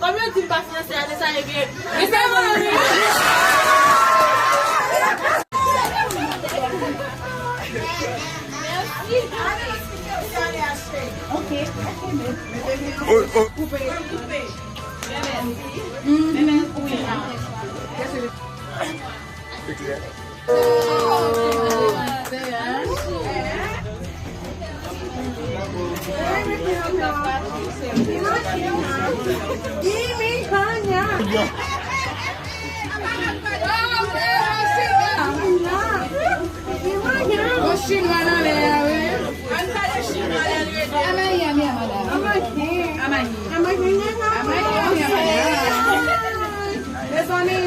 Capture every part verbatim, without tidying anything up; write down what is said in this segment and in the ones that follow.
Kòm yo di m pa finanse a, se sa, ebyen, mesaj mwen. Ok, ok, men. Oh, oh. Koupe, koupe. Yon chinwa nan lè a, wi. Amayi, amayi, madam. Amayi. Amayi, amayi, madam. Mezanmi.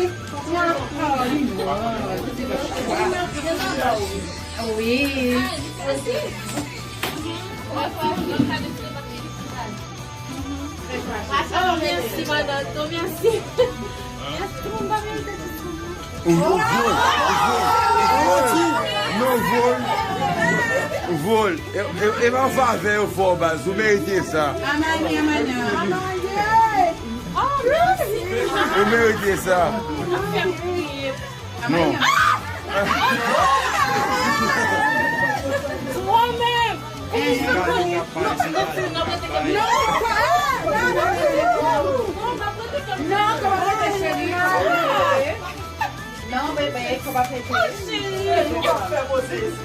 Wi. Oh, mèsi, madan. Mèsi. Mèsi, tout moun pa merite tout sa. Non, vòl. Vòl. E, e, e pa favè yo fè w, baz. Ou merite sa. Amayi, amayi. Oh, mèsi. Ou merite sa. Non. Mwen menm. Non, bebe, kòman fè? E nou k ap fè koze isi.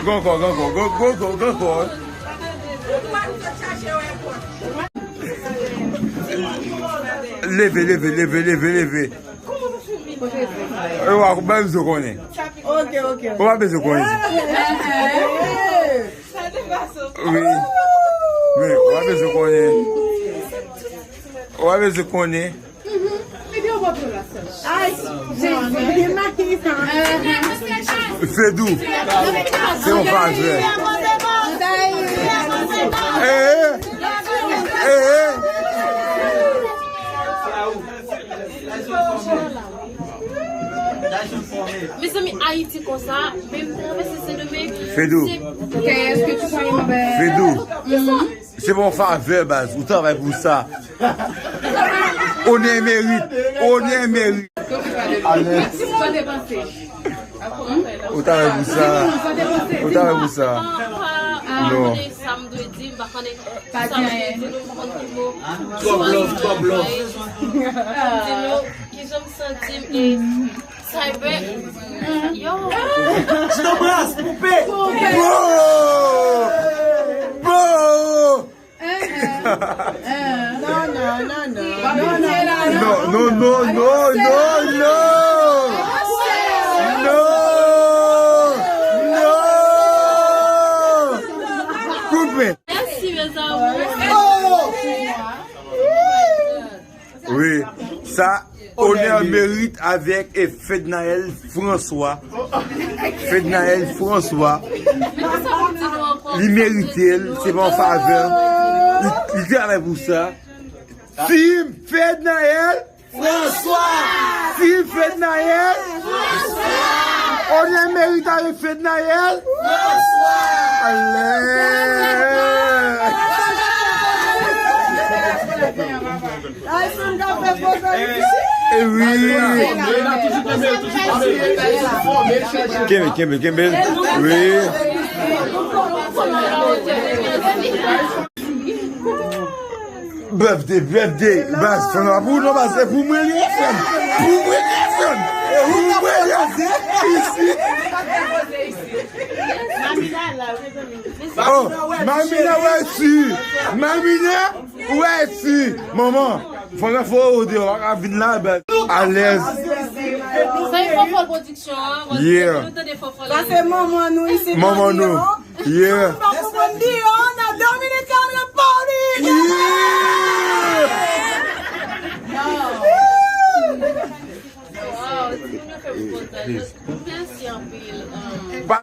Gankò, gankò, gankò, gankò, gankò. Leve, leve, leve, leve, leve. E wa, ou pa bezwen konnen. Ok, ok. Ou pa bezwen konnen. Wi. Men, ou pa bezwen konnen. Ou pa bezwen konnen. Ay, Jezi, li make sa. Fedou, se yon favè. Eh, eh, eh. Mezanmi, Ayiti konsa, menm travèse Sendomeng. Fedou. Fedou. Se pa yon favè, baz. Ou travay pou sa. Onè e merit. Onè e merit. Alèz. Ou travay pou sa. Ou travay pou sa. Non. Sa m dwe di, m pa konnen sa m dwe di nou, m pa konn ki mo. Twòp love, twòp love. Di nou, kijan m santi m e Cyber. Yo. Ti Dobras, poupe. Bro! Bro! Non, non, non, non. Non, non, non, non, non, non. Non! Non! Koupe! Mèsi, mes amours. Oh! Wi, sa, onè merit avèk, e, Fednaelle François. Fednaelle François. Li merite l, se pa yon favè. Li, li travay pou sa. Team Fednaelle François! Team Fednaelle François! Onè merit avèk Fednaelle François! Alèz! E wi! Kenbe, kenbe, kenbe. Wi! Birthday, birthday. Baz, fè nan pou nou, baz, se pou mwen li ye, frè m. Pou mwen li ye, frè m. Pou mwen li ye. Isi. Oh, Mamina, wè si. Mamina, wè si. Manman, fò nan fò ou deyò, pa ka vin la, baz. Alèz. Sa e Fòfò Production, hein. Yeah. Nou tande Fòfò la. Sa se manman nou isi, manman nou. Yeah. Ou pa konprann, Dion, nan Dominican Republic. Yeah. Wow, timoun yo fè m kontan. Mèsi anpil. Ba-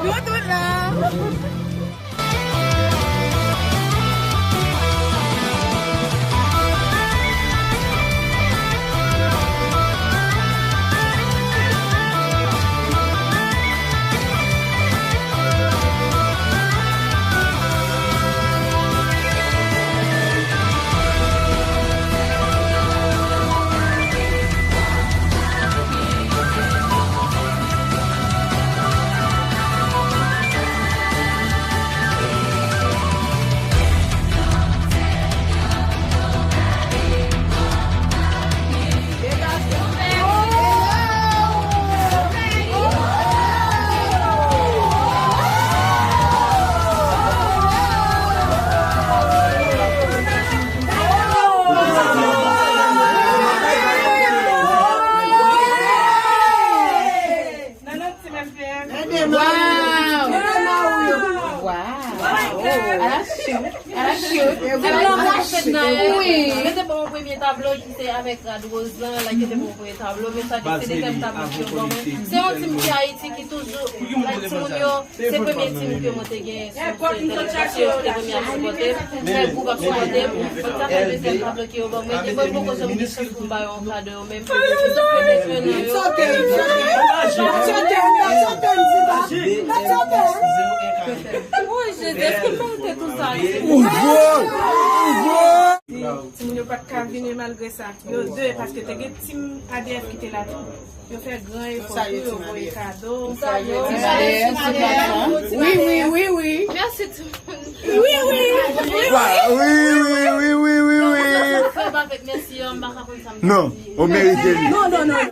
Nou tout la. Nan non ti M P M. Wow! Wow! Ala cute! Ala cute! Ala cute! Wi! Mete bon premye tablo ki se avèk rad woz lan, la ki te bon premye tablo, men sa ki se dezyèm tablo ki yo ban mwen. Se yon ti M P M Ayiti ki toujou, like, timoun yo, se premye tim ke mwen te gen sou sèn nan, paske yo te premye ap sipòte m, fè gwoup ap sipòte m. Fòk sa fè dezyèm tablo ke yo ban mwen, e mwen poko janm gen chans pou m ba yo yon kado yo menm. Se premye sèn nan yo. It's okay, it's okay. It's okay, it's okay, Ziva. It's okay. Woy, Jezi, èske m merite tout sa? Ouvre! Ouvre! Timoun yo pa t ka vini malgre sa. Yo de, paske te gen tim A D F ki te la tou. Yo fè gran efò pou yo voye kado. Wi, wi, wi, wi. Mèsi tout moun. Wi, wi, wi. Wi, wi, wi, wi, wi, wi, wi. Fè avèk mèsi an, m pa ka konn sa m Non, ou merite li. Non, non, non.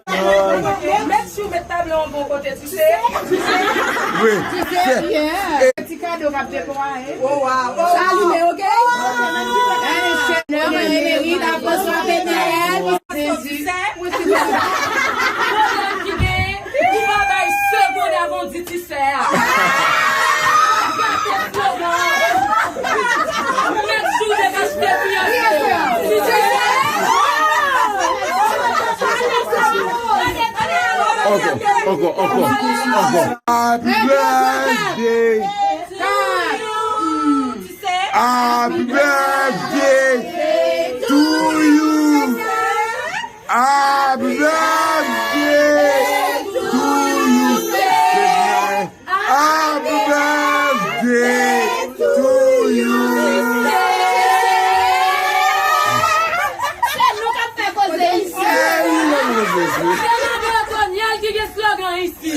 Make sure met tablo an bon kote, tu sais. Wi. Tu sais, yeah. Ti kado k ap depo a, hein? Oh, wow. Sa limen, ok? Allez, c'est l'heure de Emery, la François Pénel. Sezi. Pwoblèm ki gen, ou pa bay segonn avan w di ti sè a. Gate slogan. Make sure w dekache depi anvan. Ankò, ankò, ankò. Happy birthday. Happy birthday to you. Happy birthday to you. Happy birthday to you. Se nou k ap fè koze isi. Se Madan Otonyèl ki gen slogan isi.